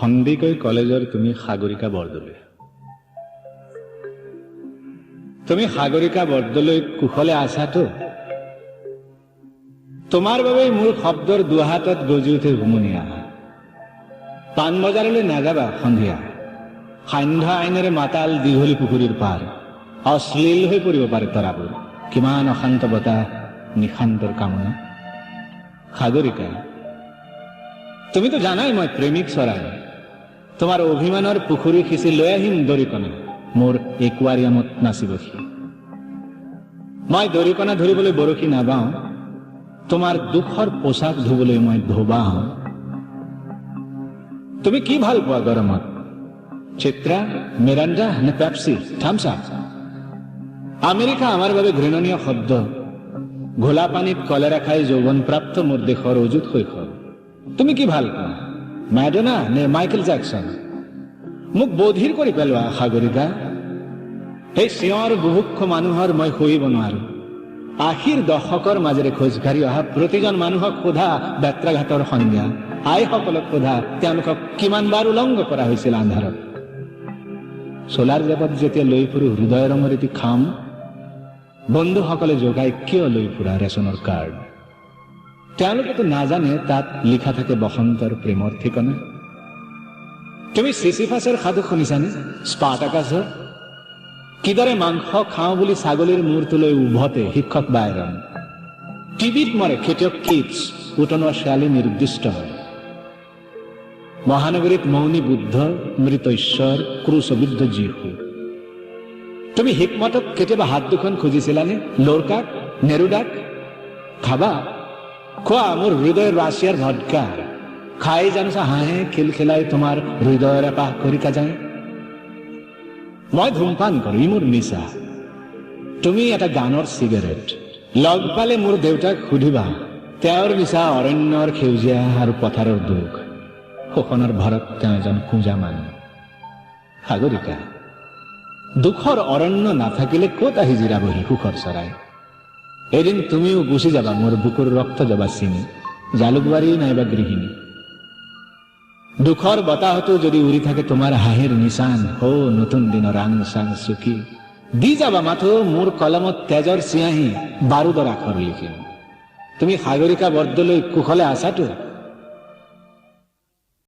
সন্দিকৈ কলেজৰ তুমি সাগৰিকা বৰদলৈ। তুমি সাগৰিকা বৰদলৈ কুশলে আছাতো? তোমাৰ বাবেই মোৰ শব্দৰ দুহাতত গজি উঠে হুমুনিয়া। পাণবজাৰলৈ নাযাবা সন্ধিয়া, সান্ধ্য আইনেৰে মাতাল দীঘলী পুখুৰীৰ পাৰ অশ্লীল হৈ পৰিব পাৰে তৰাবোৰ। কিমান অশান্ত বতাহ, নিশান্তৰ কামনা। সাগৰিকা, তুমিতো জানাই মই প্ৰেমিক চৰাই। তোমাৰ অভিমানৰ পুখুৰী সিঁচি লৈ আহিম দৰিকণা, মোৰ একুৱাৰিয়ামত নাচিব সি। মই দৰিকণা ধৰিবলৈ বৰশী নাবাওঁ, তোমাৰ দুখৰ পোচাক ধুবলৈ মই ধোবা হওঁ। তুমি কি ভাল পোৱা গৰমত? চিত্ৰা, মিৰাণ্ডা নে পেপচি, থামছ আপ? আমেৰিকা আমাৰ বাবে ঘৃণনীয় শব্দ। ঘোলা পানীত কলেৰা খাই যৌৱনপ্ৰাপ্ত মোৰ দেশৰ অযুত শৈশৱ। তুমি কি ভাল পোৱা, মেডনা নে মাইকেল জেকচন? মোক বধিৰ কৰি পেলোৱা সাগৰিকা। সেই চিঞৰ বুভুক্ষ মানুহৰ মই সহিব নোৱাৰো। 80ৰ দশকৰ মাজেৰে খোজকাঢ়ি অহা প্ৰতিজন মানুহক সোধা বেত্ৰাঘাতৰ সংজ্ঞা, আইসকলক সোধা তেওঁলোকক কিমান বাৰ উলংগ কৰা হৈছিল আন্ধাৰত। চোলাৰ জেপত যেতিয়া লৈ ফুৰো হৃদয় ৰঙৰ এটি খাম, বন্ধুসকলে যোগাই কিয় লৈ ফুৰা ৰেচনৰ কাৰ্ড? তেওঁলোকেতো নাজানে তাত লিখা থাকে বসন্তৰ প্ৰেমৰ ঠিকনা। তুমি চিচিফাছৰ সাধু শুনিছানে? স্পাটাকাছৰ কিদৰে মাংস খাওঁ বুলি ছাগলীৰ মূৰটো লৈ উভতে শিক্ষক বাইৰন। টিভিত মৰে খেতিয়ক কিটছ, উটনোৱা শেৱালি নিৰ্দিষ্ট হয়। মহানগৰীত মৌনী বুদ্ধ, মৃত ঈশ্বৰ, ক্ৰুচবিদ্ধ যীশু। তুমি হিকমতক কেতিয়াবা হাত দুখন খুজিছিলানে? লোৰকাক, নেৰুডাক? খাবা, খোৱা মোৰ হৃদয়ৰ ৰাছিয়াৰ ভদকা। খাই জানোচা হাঁহে খিলখিলাই তোমাৰ হৃদয়ৰ এপাহ খৰিকা যায়। মই ধূমপান কৰোঁ, ই মোৰ নিচা। তুমি এটা গানৰ চিগাৰেট। লগ পালে মোৰ দেউতাক সুধিবা, তেওঁৰ নিচা অৰণ্যৰ সেউজীয়া আৰু পথাৰৰ দুখ। শোষণৰ ভৰত তেওঁ এজন কুঁজা মানুহ। সাগৰিকা, দুখৰ অৰণ্য নাথাকিলে ক'ত আহি জিৰাবহি সুখৰ চৰাই? এদিন তুমিও গুচি যাবা মোৰ বুকুৰ ৰক্ত যাবা চিনি, জালুকবাৰী নাইবা গৃহিণী। দুখৰ বতাহতো যদি উৰি থাকে তোমাৰ হাঁহিৰ নিচান, হৌ নতুন দিনৰ আং চাং চুকি দি যাবা মাথো মোৰ কলমত তেজৰ চিয়াহী, বাৰুদৰ আখৰ লিখিম। তুমি সাগৰিকা বৰদলৈ কুশলে আছাতো?